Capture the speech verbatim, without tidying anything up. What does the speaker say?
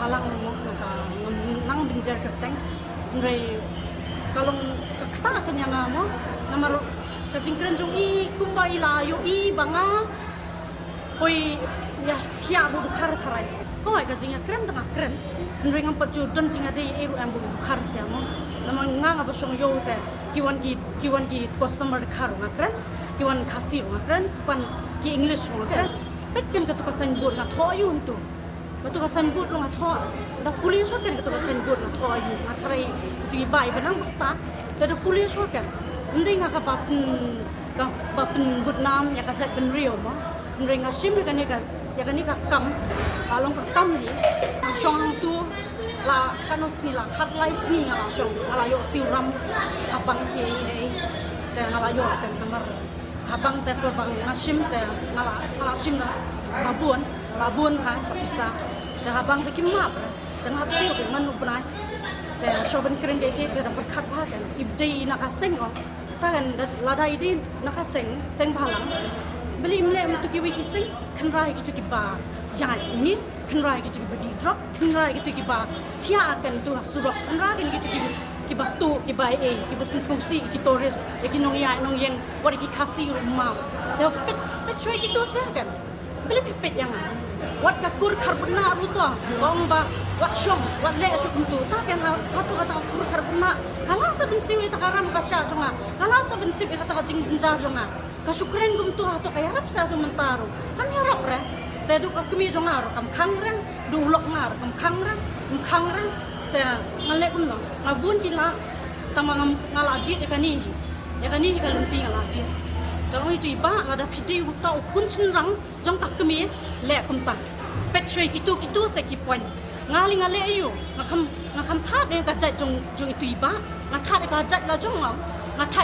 Halang mo, nga ka nang bynjer kyrteng. Hynrei ka long ka ktah ka nia nga mo. Namar ka jingkren jong i kumba i la ïohi ba nga poi ïa thiah bad u dkhar tharai. Hooid, ka jingïakren te nga kren. Hynrei ngam pat ju don jingïadei ei ruh em bad u dkhar sha mo. Namar nga, nga ba shong ïew te ki wan ki, ki wan ki customer dkhar ruh nga kren. Ki wan Khasi ruh nga kren. Ki wan ki English ruh nga kren. Peit keiñ katu ka signboard nga thoh ïa u hangtu. Katu ka signboard ruh nga thoh. Da pule shuwa keiñ katu ka signboard nga thoh ïa u. Nga tharai jingïabai ba nang ba stad. Te da pule shuwa keiñ. Ym dei nga kaba pyn, kaba pynbud nam ïa ka jaitbynriew mo. Hynrei nga shim ïa kane ka, ïa kane ka kam. Ka long ka kam ne. Nga shong hangtu la katno sngi, la khatlai sngi nga la shong. Nga la ïoh siew ram ha bank hi hi. Te nga la ïoh te namar ha bank te, ha bank nga shim te nga la, nga la shim na ha bun, la bun ha ka pisa. Te ha bank te kim map re. Te nga hap siew te man u bnai. Te shuwa ban kren ïa ki te da pyrkhat bha te i dei na ka seng o. Ta keiñ da lada i dei na ka seng, seng bhalang. Balei im leh kum tu kiwei ki seng, kynrad ïa kitu kiba ïaid miet, kynrad ïa kitu kiba dih drok, kynrad ïa kitu kiba thiah keiñ tu ha surok, kynrad keiñ ïa kitu kiba, kiba tuh, kiba ei, kiba pynsngewsih ïa ki tourist, ïa ki nongïaid nongïeng, wat ïa ki Khasi ruh map. Te peit, peit shuwa ïa kitu seh keiñ. Balei phi peit ïa nga? Wat ka kur kharbud nah ruh to. Ba ong ba wat shong, wat leh shuh kumtu. Ta keiñ ha, hato kata ka kur kharbud nah. Ka lah sa ban siew ïa kata ka ram ka shah jong nga. Ka lah sa ban tip ïa kata ka jingjynjar jong nga. Ka shu kren kumtu hato ka ïarap sa hato mynta ruh. Kam ïarap re. Te du ka kmie jong nga ruh kam khang re. Du u lok nga ruh kam khang re. Kam khang re. Te nga leh kumno? Nga bun ki lad. Tangba nga, nga la jied ïa kane hi. Ïa kane hi ka lynti nga la jied. Te ong ïa u i bah, lada phi dei uta u khun shynrang jong ka kmie, leh kumta. Peit shuwa ïa kitu kitu seh ki point. Nga lei nga leh aiu? Nga kham, nga kham thad ïa ka jait jong, jong itu i bah. Nga thad ïa ka jait la jong nga. Nga thad